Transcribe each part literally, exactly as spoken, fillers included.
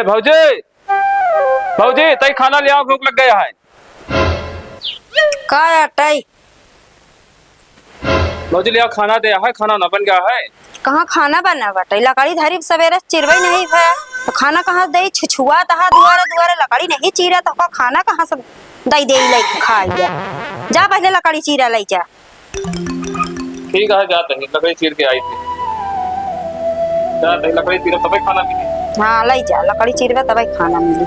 भौजी, भौजी, तई खाना ले आओ, भूख लग गया है। का अटई? भौजी, ले आओ, खाना दे है, खाना ना बन गया है। कहाँ खाना बना बाटे? लकड़ी धरी सवेरे से चिरवई नहीं भया, तो खाना कहाँ से देई? छुछुआ तहा दुआरे दुआरे लकड़ी नहीं चीरा, तो का खाना कहाँ से दई देई लइके खाई जा? जा पहले लकड़ी चीरा लई जा। ठीक है, जात ही लकड़ी चीर के आई थी। जात ही लकड़ी चीर तबे खाना मिली। हाँ, लई जा, लकड़ी चीरबे तबे खाना मिली।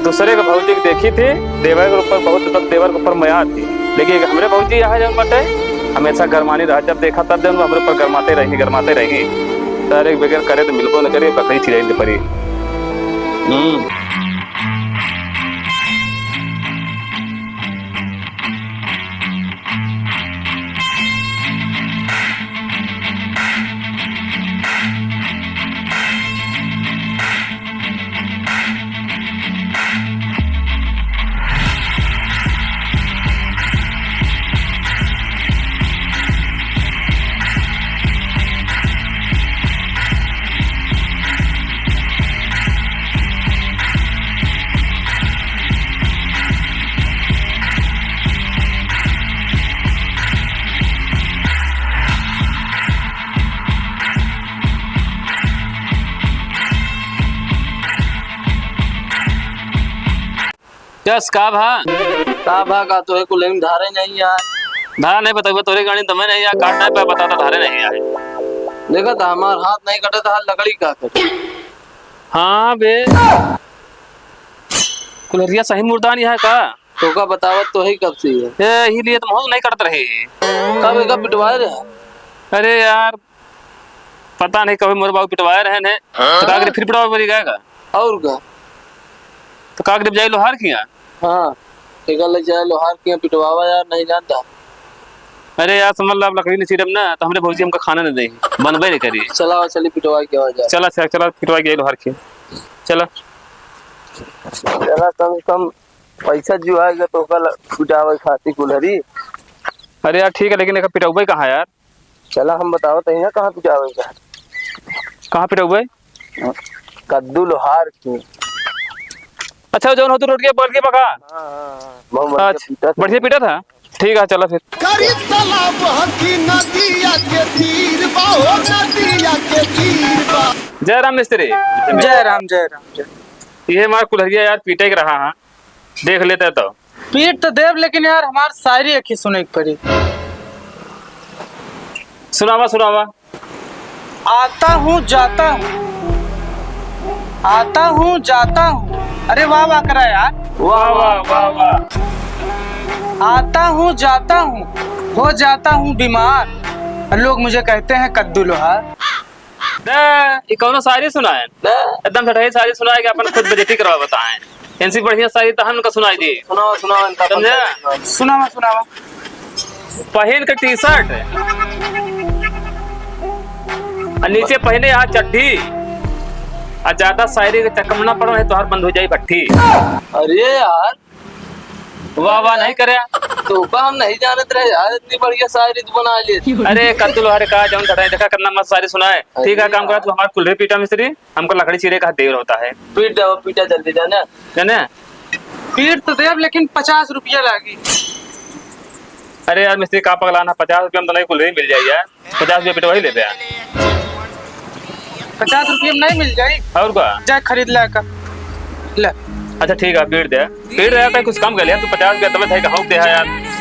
दूसरे के भौजी के देखी थी, देवर के ऊपर बहुत, मतलब, देवर के ऊपर मया थी, लेकिन एक हमरे भौजी यहाँ जौन बटे, हमेशा गरमानी रहा, जब देखा तब जौन हमरे ऊपर गरमाते रही, गरमाते रही। सारे के बगैर करे तो मिलबो न करे, बकरी चिराई दे परी। हम्म। यस, का भा? का भा, का तोहे कुल धारे नहीं आए? धारा नहीं बताइबा, तोरे गाड़ी दमे नहीं आए, काट नहीं पाए, बताता धारे नहीं आए। देखा था, हमार हाथ नहीं कटा था, लकड़ी का कटे? हाँ बे, कुल्हरिया सही मुर्दान यहाँ का? तोका बतावत तो है कब से है। ए, यही लिए तो महूँ नहीं कटत रहे। कब एका पिटवाए रहे? अरे यार, पता नहीं कभी मोर बाबू पिटवाए रहे ने। हाँ? तो का करे, फिर पिटवावे पड़ी गया का? और का? तो का करे, जाए लोहार किया? हाँ, एका ले जाए लोहार किया पिटवावा यार, नहीं जानता। अरे यार, समझ ला, अब लकड़ी नहीं चीरब ना, तो हमरे भौजी हमका खाना नहीं दे, बनबे नहीं करी। चला, चली पिटवा के आ जाए। चला, चला, चला, पिटवा के लोहार किया। चला। चला, कम से कम पैसा जो आएगा तो ओका ल-, पिटावे खातिर कुल्हरी। अरे यार, ठीक है, लेकिन एका पिटउबे कहाँ यार? चला, हम बतावत हई ना कहाँ पिटावे का। कहाँ पिटउबे? कद्दू लोहार के। अच्छा, जौन होतू रोड के बगल के बा का? हाँ, हाँ, हाँ। बहुत बढ़िया अच्छा, पीटा था। बढ़िया पीटा था। ठीक है, चला फिर। करी तालाब हकी नदिया के तीर बा, हो नदिया के तीर बा। जय राम मिस्त्री। जय राम, जय राम, जय। ये हमारा कुल्हरिया यार पीटे के रहा है। देख लेते तो। पीट तो देब, लेकिन यार हमार शायरी एक ही सुने के पड़ी। सुनावा, सुनावा। आता हूँ, जाता हूँ, आता हूँ, जाता हूँ। अरे वाह, वाह करा यार। वाह, वाह, वाह, वाह। आता हूँ, जाता हूँ, हो जाता हूँ बीमार, और लोग मुझे कहते हैं कद्दू लोहार। दे, ई कौनो शायरी सुनाए? दे। एकदम सटही शायरी सुनाए कि अपन खुद बेइज्जती करवा बताएं। इनसे बढ़िया शायरी तो हम उनका सुनाई दी। सुनावा, सुनावा, इनका समझे? अपन शायरी सुनावा। सुनावा, सुनावा। पहिन के टी-शर्ट और नीचे पहिने यहाँ चड्ढी, और ज्यादा शायरी के चक्कर में ना पड़ो, नहीं तो हर बंद हो जाई भट्ठी। अरे यार, वाह, वाह, नहीं करे। तो का हम नहीं जानत रहे यार, इतनी बढ़िया शायरी तू बना ले। अरे कद्दू लोहार का जौन घटाए, देखा कितना मस्त शायरी सुनाए। ठीक है, अरे काम करा, यार। तू हमार कुल्हरी पीटा मिस्त्री, हमको लकड़ी चीरे का देर होता है। पीट दे, पीटा जल्दी जाना। जाने? पीट तो देब, लेकिन पचास रुपया लागी। अरे यार मिस्त्री, का पगलाना, पचास रुपया में तो नहीं कुल्हरी मिल जाई यार। पचास रुपया पिटवाई लेबे यार। पचास रुपया में नहीं मिल जाई। और का? जा खरीद ला का। ले। अच्छा ठीक है, पीट दे। पीट दे यार, तैं कुछ कम कर ले यार, तू पचास रुपया तबे थाई का हौक दे है यार।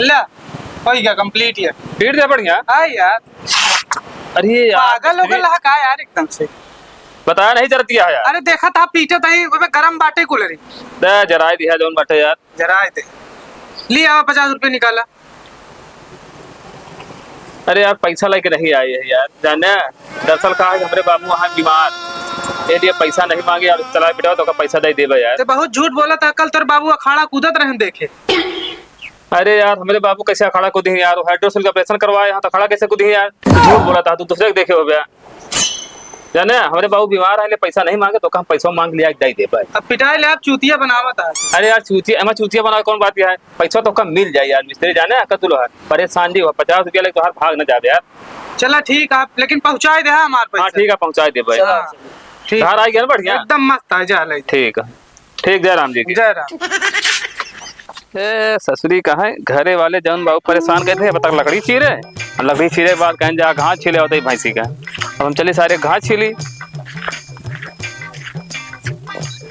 ला, होइ गया, complete है। पीट दे बढ़िया। हाँ यार। अरे यार, पागल हो गया का यार एकदम से? बताया नहीं जरतिया है यार। अरे देखा था पीटे तही, ओमे गरम बाटे कुल्हरी। दे जराए दिया जौन बाटे यार। जराए दे। ले आवा पचास रुपये निकाला। अरे यार, पैसा लेके नहीं आए हैं यार, जाने? दरअसल का है, हमरे बाबू वहाँ बीमार, ए लिए पैसा नहीं मांगे यार, चला बेटा, तोका पैसा दे देबे यार। ते बहुत झूठ बोलत ह, कल तोर बाबू अखाड़ा कूदत रहन देखे। अरे यार, हमरे बाबू कैसे अखाड़ा कूदी हैं यार, वो hydrocele का operation करवाए हैं, तो अखाड़ा कैसे कूदी हैं यार? झूठ बोलत ह, तू दूसरे के देखे होबे। जाने, हमरे बाबू बीमार है, ले पैसा नहीं मांगे, तोका हम पैसा मांग लिया, दे देबे। अब पिटाई ले, आप चूतिया बनावत ह। अरे यार, चूतिया, एमा चूतिया बनावे कौन बात है? पैसा तोका मिल जाए यार मिस्त्री, जाने, कद्दू लोहार, परेशान जी हो, पचास रुपया लेके तोहार भाग न जाबे यार। चला ठीक, आप लेकिन पहुँचाए दे, हाँ, हमार पैसा। हाँ, ठीक है, पहुँचाए देबे। हाँ, ठीक। धार आई गया ना बढ़िया? एकदम मस्त है, जा ले। ठीक है, ठीक, जय राम जी की। जय राम। ए, ससुरी कहाँ है? घरे वाले जौन बाबू परेशान करते हैं, अब तक लकड़ी चीरे, लकड़ी चीरे के बाद कहें जा घास छीले होते ही भैंसी का। अब हम चले सारे घास छीली।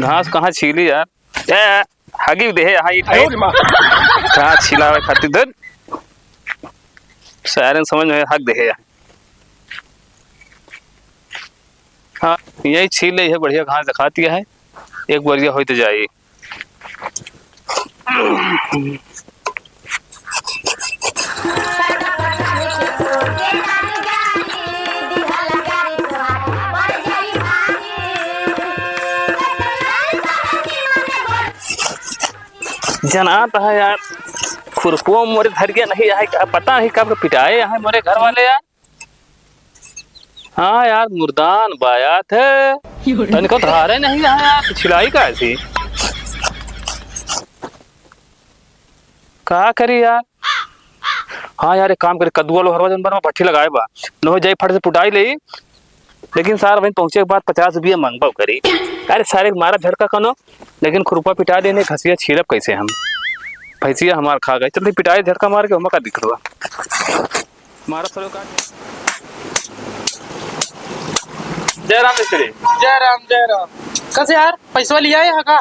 घास कहाँ छीली यार? ए, हगी देहे यहाँ ईट है। घास छिलावे खातिर धर। सारे समझ में हग देहे यहाँ। हाँ, यही छील ले, यह बढ़िया घास दिखाती है। एक बढ़िया होई तो जाई। जनात है यार, खुरपुआ मोरे धर गया नहीं है, का पता नहीं कब पिटाए यहाँ मोरे घर वाले यार। हाँ यार, मुर्दान बायात है, तनिको धारे नहीं है यार, छिलाई का ऐसी, का करी यार। हाँ यार, एक काम करी, कद्दुआ लोहरवा जौन बा, भट्ठी लगाए बा, नोहे जाई फट से पुटाई लेई। लेकिन सार वहीं पहुँचे के बाद पचास रुपया मांगबा करी। अरे सारे मारा झड़का कनो, लेकिन खुरपा पिटा देने, घसिया छीलब कैसे हम? भैंसिया हमार खा गई, चलते पिटाई झड़का मार के, हम का दिख रहा। मारा सरो का। जय राम मिस्त्री। जय राम, जय राम। कैसे यार, पैसवा लिया है का?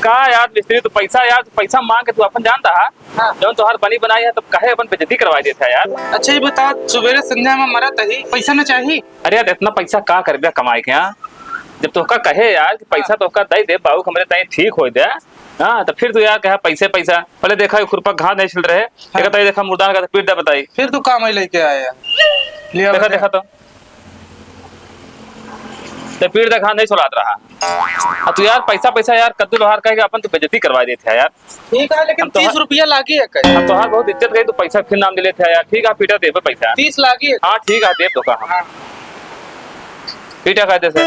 का यार मिस्त्री, तू पैसा यार, तू पैसा मांग के तू अपन जानता है? हाँ। जौन तोहार बनी बनाई है, तब काहे अपन बेइज्जती करवा देता है यार? अच्छा, ये बता, सुबेरे संध्या में मरत ही, पैसा न चाही? अरे यार, इतना पैसा का करबे कमाए के, हाँ? जब तोहका कहे यार कि पैसा हाँ। तोहका दे दे, बाबू हमरे ताई ठीक हो दे, हाँ, तो फिर तू यार कहा पैसे पैसा। पहले देखा, ये खुरपा घास नहीं छिल रहे, हाँ। देखा ताई, देखा मुर्दान का तो पीट दे बताई। फिर तू काम ही लेके आया। लिया देखा, बता। देखा तो। ते पीर देखा नहीं सुलात रहा। अब तू यार पैसा, पैसा यार कद्दू लोहार कह के अपन तो बेइज्जती करवा देते हैं यार। ठीक है, लेकिन हम तो तीस रुपया लागी है कहीं। हम तोहार बहुत इज्जत करी, तू पैसा फिर नाम ले लेते हैं यार। ठीक है, पीटा देबे पैसा। तीस लागी है। हाँ, ठीक है, देब तो कहा। हाँ। पीटा कायदे से।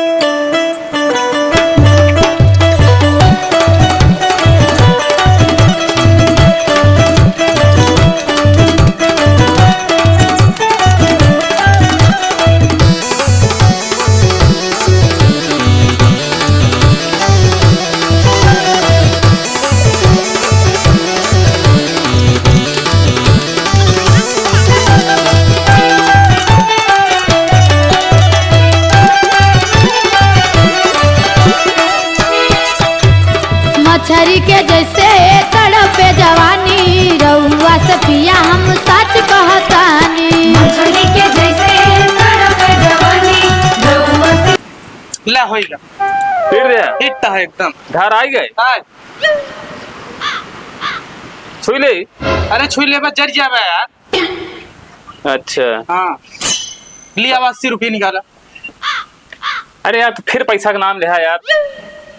मछरी के जैसे तड़पे जवानी, रउआ से पिया हम सच कहतानी। मछरी के जैसे तड़पे जवानी, रउआ से ला होइगा। फिर रे। हिट है एकदम। धार आई गए? आय। छुई ले? अरे छुई लेबा, जर जाबा यार। अच्छा। हाँ। लिया, अब अस्सी रुपये निकाला। अरे यार, तो फिर पैसा का नाम लिहा यार।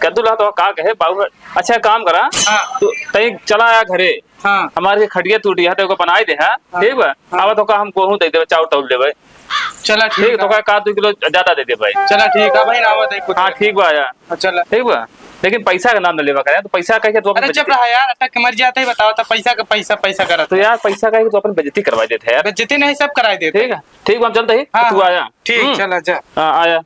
कद्दू ला तो का कहे बाबू। अच्छा, काम करा। हाँ। तू तई चला आया घरे। हाँ। हमारे खटिया टूटी है, तो एगो बनाई दे, हाँ? हाँ। ठीक बा? हाँ। अब तो का हम गोहूँ दे देबे, चाउर ताउर लेबे। चला ठीक ठीक, तो है। का, का दो किलो ज्यादा दे दे भाई। चला ठीक है भाई, ना आवत है कुछ। हाँ, ठीक बा यार। हाँ, चला। ठीक बा, लेकिन पैसा का नाम न लेवा करे, तो पैसा कह के तू अपन अरे चुप बेइज्जती रहा यार, अटक के मर जाते ही बताओ, तो पैसा का पैसा, पैसा करत तो है। यार, पैसा कह के तू अपन बेइज्जती करवा देते हैं यार। बेइज्जती नहीं, सब कराई देते ठीक हैं। है, ठीक बा, हम चलते ही, हाँ, तू हाँ। आया। ठीक, हम्म। चला जा। हाँ, आया।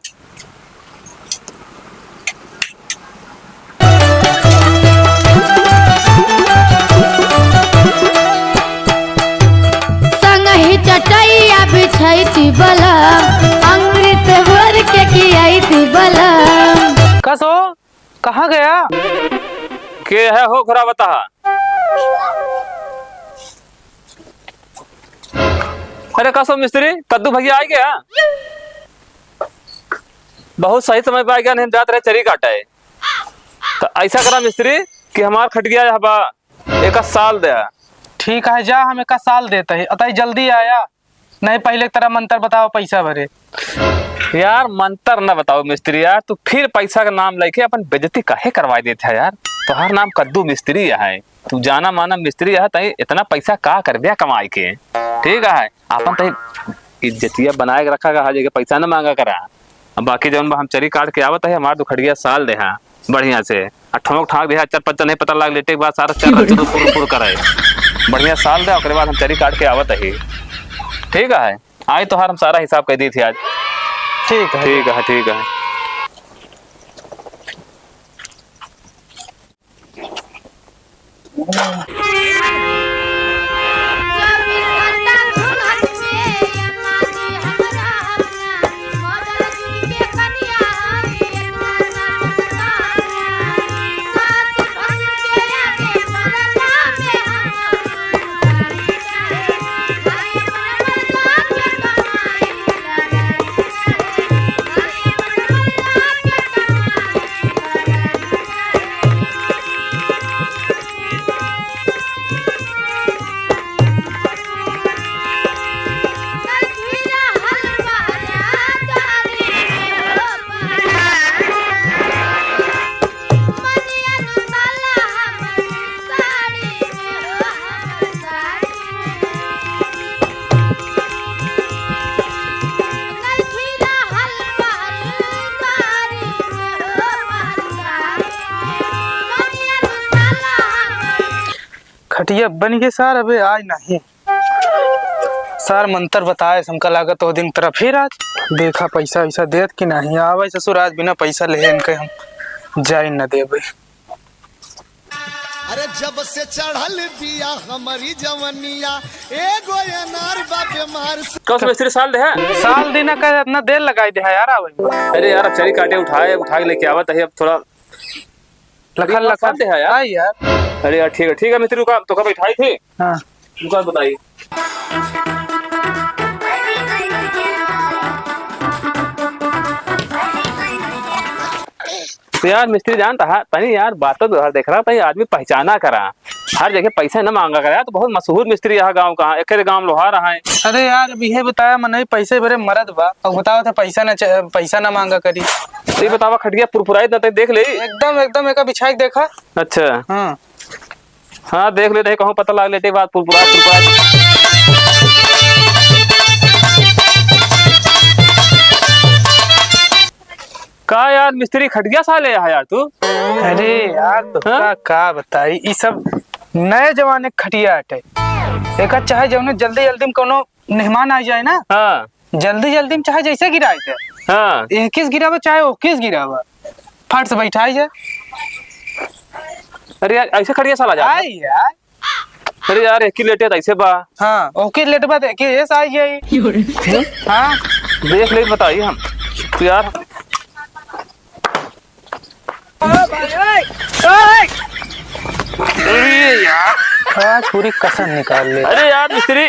संगही चटैया बिछैती बलम, अमृत भर के खियैती बलम। कस हो, कहाँ गया? के है हो घोड़ा बताहा? अरे कस हो मिस्त्री, कद्दू भैया आ गया? बहुत सही समय पे आ गया, नहीं हम जात रहे चरी काटे। तो ऐसा करा मिस्त्री कि हमार खटिया हबा एक साल दे। ठीक है, जा, हम एक साल देते हैं, अतः जल्दी आया, नहीं पहले की तरह मंत्र बताओ, पैसा भरे। यार, मंतर न बताओ मिस्त्री यार, तू फिर पैसा का नाम लेके अपन बेइज्जती काहे करवाए देत है यार? तोहार नाम कद्दू मिस्त्री है, तू जाना माना मिस्त्री है, तई इतना पैसा का करबे कमाई के? ठीक है, अपन तई इज्जतिया बनाए के रखा, कहा जे के पैसा न मांगा करा। अब बाकी जौन बा हम चरी काट के आवत है, हमार दुखड़िया साल देहा बढ़िया से। आ ठोंक ठाक देहा, चार पत्ता नहीं पता लाग लेटे के बाद सारा चार हाथ चुरुपुर पुर करे। बढ़िया साल दे, ओकरे बाद हम चरी काट के आवत है। ठीक है, आई तोहार हम सारा हिसाब कर दी थी आज। ठीक है। ठीक है, ठीक है। खटिया बन गए सार, अबे आज नहीं। सार मंतर बताए, हमका लागत ओ दिन तरफ फिर आज। देखा पैसा वैसा देत कि नहीं। आवे ससुर, आज बिना पैसा लेहे इनके हम जाए न देबे। अरे जब से चढ़ल बिया हमरी जवनिया, एगो अनार बा बीमार से। कस मिस्त्री साल दे है? साल दिन का इतना देर लगाई दे है यार, आवे में। अरे यार, अब चरी काटे उठाए, उठा के लेके आवत है, अब थोड़ा लखा, एक बार लखा। साथ दे है यार। हाँ यार। अरे यार, ठीक है, ठीक है मिस्त्री, रुका, तो कब बैठाई थी? हाँ। रुका, बताइए। तो यार मिस्त्री जानता है, तनी यार बातों व्यवहार देख रहा, तनी आदमी पहचाना करा। हर जगह पैसा न मांगा करा, तो बहुत मशहूर मिस्त्री यहाँ गाँव का, एक गाँव लोहार है। अरे यार, अब यह बताया, मनई पैसे बरे मरत बा, और बताओ तो पैसा न च-, पैसा न मांगा करी। तो ये बतावा, खटिया पुरपुराई न, तनी देख ले। एकदम, एकदम, एका बिछाई के देखा। अच्छा। हाँ। हाँ, देख ले, देख, कहूँ पता लाग लेटे बात पुरपुरा, पुरपुरा। का यार, मिस्त्री खटिया साले है यार तू? अरे यार, तो हाँ? का, का बताई, ई सब नए जमाने के खटिया हटे। एका चाहे जौने जल्दी, जल्दी में कोनो मेहमान आ जाए ना, हाँ। जल्दी जल्दी में चाहे जैसे गिराए दे। हाँ। एहकिस गिरावा चाहे ओहकिस गिरावा, फट से बैठाई जाए। अरे यार, ऐसे खटिया साला जाता? आई यार। अरे यार, एक ही लेटे त ऐसे बा। हाँ, ओके लेटबा त एक ही ऐसा आई जाई। हाँ। देख ले, बताई हम। तो यार, ओ भाई, ओए, ओए। अरे यार। आज पूरी कसर निकाल ले। अरे यार मिस्त्री।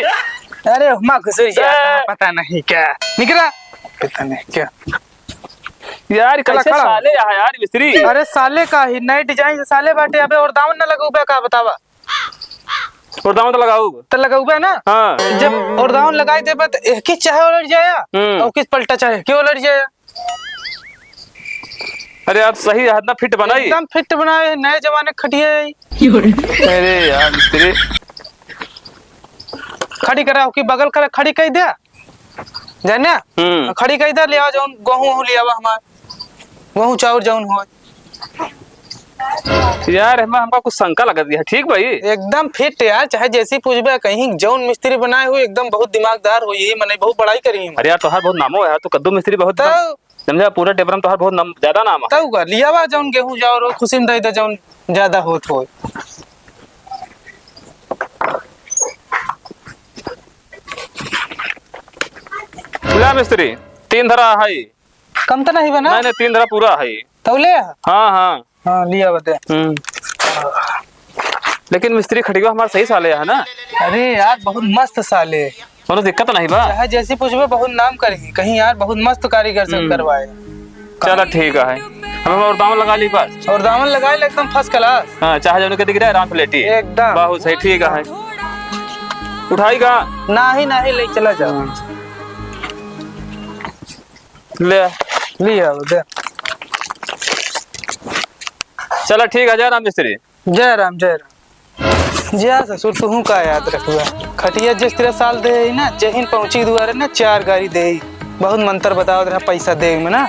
अरे हुमा घुसुर जा, ए। पता नहीं क्या। निकला। पता नहीं क्या। यार, खड़ा, कैसे खड़ा। साले यहाँ यार मिस्त्री? अरे साले का ही, नए design से साले बाटे। अबे और दावन न लगउबे का, बतावा? और दावन तो लगाऊ। तो लगउबे ना? हाँ। जब और दावन लगाई देबे तो एक ही चाहे उलट जाया, हम्म। और किस पलटा चाहे क्यों उलट जाया? अरे यार, सही है, इतना fit बनाई। एकदम fit बनाए, नए जमाने के खटिया है। अरे यार, मिस्त्री। खड़ी करा, ओकी बगल करा, खड़ी कई दे। जाने? हम्म। खड़ी कई दे, ले आवा जौन, गेहूं, गेहूं ले आवा हमार। गेहूं चाउर जौन होय। यार, एमा हमका कुछ शंका लगत है, ठीक भाई? एकदम fit यार, चाहे जैसी पूछबे, कहीं जौन मिस्त्री बनाए हुए एकदम बहुत दिमागदार हो, यही मने बहुत बड़ाई करी हम। अरे यार, तोहार बहुत नामो है यार, तू कद्दू मिस्त्री बहुत तो एकदम समझा, पूरा टेपरा में तोहार बहुत नाम, ज्यादा नाम है। तब का, लियावा जौन गेहूं जाओ रो, खुशी में दे दे जौन ज्यादा होत होय। ला मिस्त्री, तीन धरा है। कम तो नहीं बना? नहीं, नहीं, तीन धरा पूरा है। तौले? हाँ, हाँ। हाँ, लिया बते। हम्म। लेकिन मिस्त्री खटिया हमार सही साले है ना? अरे यार, बहुत मस्त साले। कोनो दिक्कत नहीं बा? चाहे जैसी पूछबे, बहुत नाम करी। कहीं यार, बहुत मस्त कारीगर से हम्म। करवाए। चला, ठीक है। अब हम और दावन लगा ली बस। और दावन लगा ले, एकदम first class। हाँ, चाहे जौन के दिख रहा है, आराम से लेटी। एकदम। बहुत सही, ठीक है। उठाई का? नहीं, नहीं, ले चला जाओ। हम्म। ले, ले आओ, दे। चला ठीक है, जय राम मिस्त्री। जय राम, जय राम। जा ससुर, तुहूँ का याद रखुआ। खटिया जिस तरह साल दे ही ना, जहिन पहुँची दुआरे ना, चार गारी दे ही। बहुत मंतर बतावत रहा पैसा दे में ना।